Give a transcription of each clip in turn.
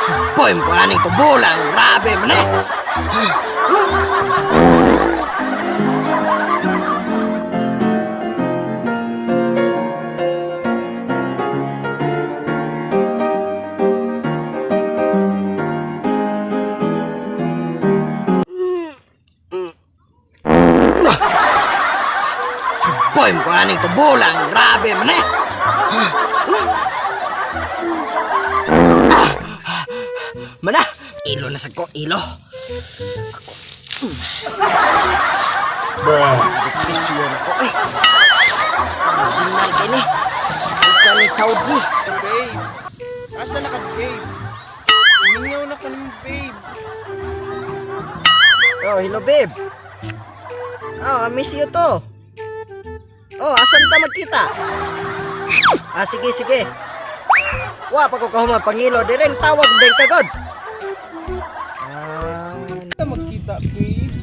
Suboy mo aning tubulang, grabe man eh. Suboy mo aning tubulang, grabe man eh. Mana? Ilo na sa ko, ilo. Ako. Bruh. Depresyon ako eh. Original din eh. Ika ni Saudi. Babe, asa na ka, babe? Mingaw na ka nimo, babe. Oh, hello babe. Oh, I miss you too. Oh, asan ta magkita? Ah, sige, sige. Wa pa ko kahuman pangilo diren tawag din kagod. Ah, Kita magkita, babe.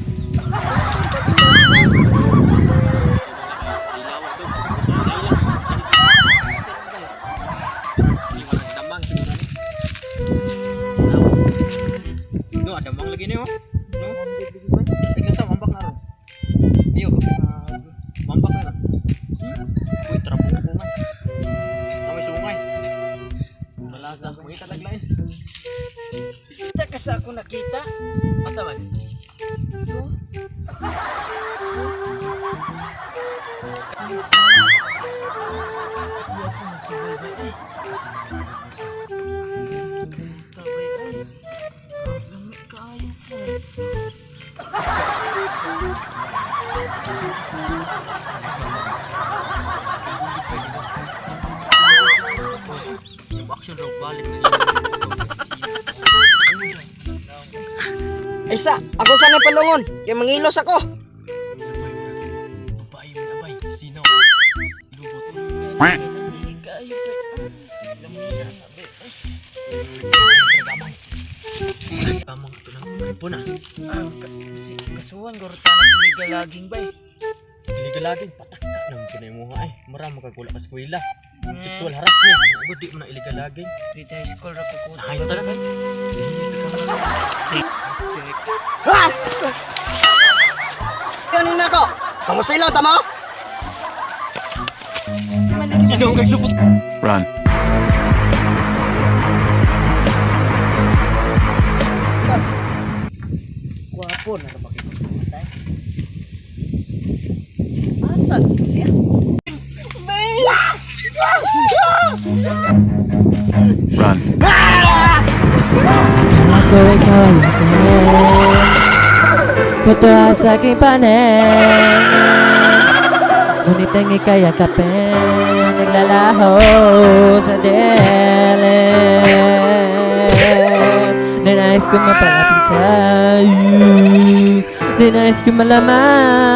No, ada mang lagi ni oh. No. Tingnan sa mambak na ron. Iyo. Mambak na ron. Uy, trapo ko man. Kami sungay. Wala sa mangita taglain. Kita ka sa ako nakita. Asa man? Iya ko nagkibay ay. Tabay ay. Lami kaayo ko. Yung action raw balik na. Isa, ako sana palungon. Kay mangilos ako. Babae man abay, sino? Lubot. Lami kaayo kay. Lami na bay. Tamang ito na. Po na. Ah, si kasuhan guro ta nag illegal laging bay. Illegal lagi patak ka naman po na yung muha eh. Marami kagula ka eskwela. Sexual harassment. Ano di mo na illegal lagi. Di high school ra ko kuto. Ayaw talaga. Ah! Yan na ako. Kamusta ilo, tamo? Sino ang kaglupot? Run. Gwapo na ba kay sa matay? Asan siya? Run. Ako ikaw ay akin. Totoo sa aking paningin. Ngunit ang ika'y yakapin, naglalaho sa dilim. Ninais ko mapalapit sa'yo. Ninais ko malaman.